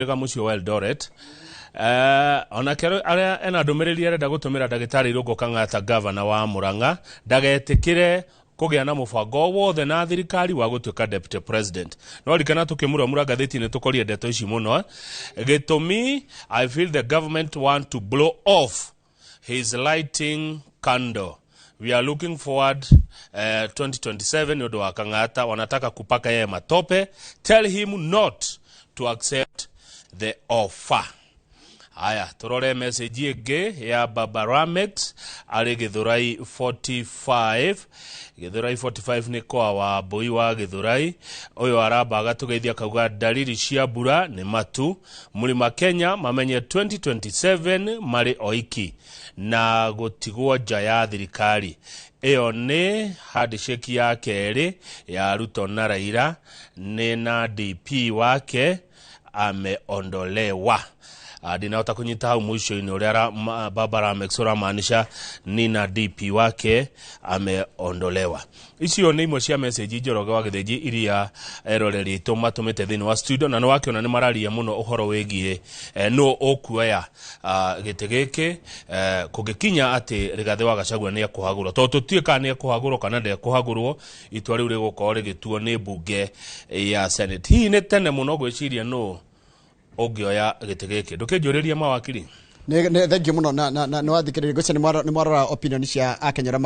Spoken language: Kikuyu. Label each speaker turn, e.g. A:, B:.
A: Ga mũciĩ wa Eldoret. Onake arĩa ena ndũmĩrĩri arenda gũtũmĩra ndagĩtarĩ Irũngũ Kang'ata, gavana wa Murang'a, ndagetĩkĩre kũgĩa na mũbango wothe na thirikari wa gũtuĩka deputy president. No rikana tũkĩmuramura ngathĩti-inĩ tũkorie ndeto ici mũno. Gĩtũmi, "I feel the government want to blow off his lighting candle. We are looking forward 2027 nĩ ũndũ wa Kang'ata. Wanataka kupaka yeye matope. Tell him not to accept the offer." Haya, turore message ĩngĩ ya Baba Ramex arĩ Gĩthũrai 45. Gĩthũrai 45 nĩ kwa wa mbũi wa Gĩthũrai. Ũyũ aramba agatũgeithia, akauga dalili cia mbura nĩ matu. Mlima Kenya mamenye 2027 marĩ oiki na gũtigwo nja ya thirikari. Ĩyo nĩ handshake ya kerĩ ya Ruto na Raila, nĩ na DP wake ameondolewa. Ndinahota kunyita hau mwisho-inĩ ũrĩa Baba Ramex ũramaanisha nina DP wake ameondolewa. Icio nĩ imwe cia message, Njoroge wa Gĩthĩnji, iria eroreri aitũ matũmĩte thĩinĩ wa studio, na nĩ wakĩona nĩ mararia mũno ũhoro wĩgiĩ nũ ũkuoya gĩtĩ gĩkĩ kũngĩkinya atĩ Rigathĩ wa Gachagua nĩ ekũhagũrwo, tondũ tũtiũĩ kana nĩ ekũhagũrwo kana ndekũhagũrwo. Itua rĩu rĩgũkorwo rĩgĩtuo nĩ mbunge ya Senate. Hihi nĩ tene mũno gwĩciria nũ ũngĩoya gĩtĩ gĩkĩ? Ndũkĩnjũrĩrie mawakiri.
B: Nĩ thank you mũno na nĩ wathikĩrĩria, ngwĩciria nĩ mwarora opinion cia akenya arĩa